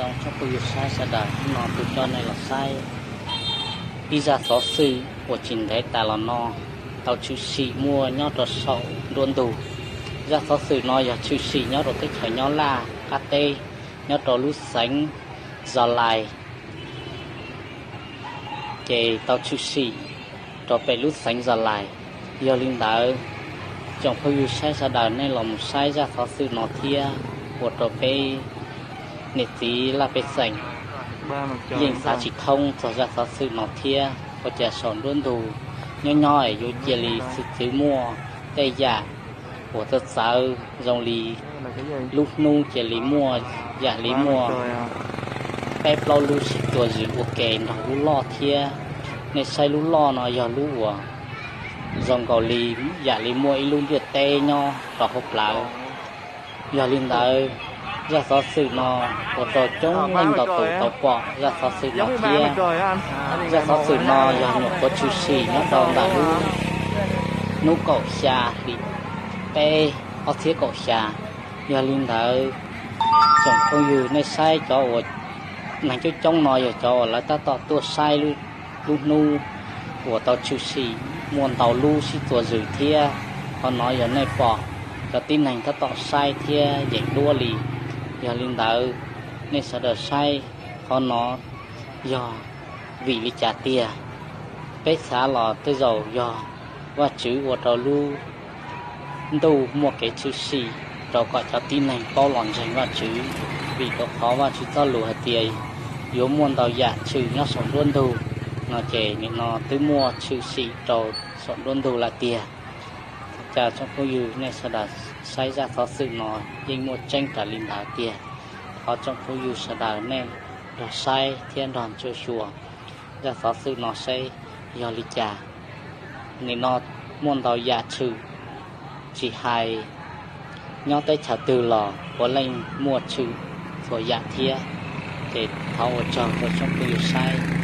Tsoom phooj ywg saib sawv daws, hnub no kuv coj nej los saib ib zaj xov xwm uas tsis ntev tas los no tau tshwm sim muaj nyob rau saum nruab ntug. Zaj xov xwm no yog tshwm sim nyob rau teb chaws Nyab Laj qab teb, nyob rau lub xeev Zos Lais, ces tau tshwm sim rau pem lub xeev Zos Lais. Yog li ntawd, tsoom phooj ywg saib sawv daws nej los mus saib zaj xov xwm no thiab, ua rau peb niam txiv laj pej xeem yeej xav tsis thoob txog zaj xov xwm no thiab. Ua cas saum nruab ntug nyob nyob es yuav cia li xwm txwv muaj tej yam uas txawv txawv zoo li lub hnub cia li muaj yam li muaj peb plaub lub sib txuas zws ua ke nrog lub loj thiab. Nej saib lub loj no yog lub uas zoo nkaus li yam li muaj ib lub ntiaj teb nyob rau hauv plawv. Yog li ntawd, zaj xov xwm no ua rau coob leej ntau tus tau pom zaj xov xwm no thiab. Zaj xov xwm no yog nyuam qhuav tshwm sim nyob rau ntawm lub hnub kaum xya hli peb ob txhiab kaum xya. Yog li ntawd, tsoom phooj ywg nej saib cov uas neeg coob coob no yog cov uas lawv tab tom tuaj saib lub hnub uas tau tshwm sim muaj ntau lub sib txuas zws thiab. Qhov no yog nej pom cov tib neeg tab tom saib thiab yeem duab li. Yog li ntawd, nej sawv daws saib qhov no yog vim li cas tiag? Peb xav los tej zaum yog Vajtswv ua rau lub ntuj muaj kev tshwm sim rau kom cov tib neeg paub los ntseeg Vajtswv, vim rau qhov Vajtswv txoj lus hais tias yuav muaj ntau yam tshwm nyob saum nruab ntug no, ces nim no twb muaj tshwm sim rau saum nruab ntug lawm tiag. Cas tsoom phooj ywg nej sawv daws saib zaj xov xwm no yeej muaj tseeb raws li ntawd tiag. Thov tsoom phooj ywg sawv daws nej nrog saib thiab nrog ntsuam xyuas zaj xov xwm no seb yog li cas. Nim no muaj ntau yam tshwm, tsis hais nyob teb chaws twg los puav leej muaj tshwm txhua yam thiab. Ces thov ua tsaug rau tsoom phooj ywg saib.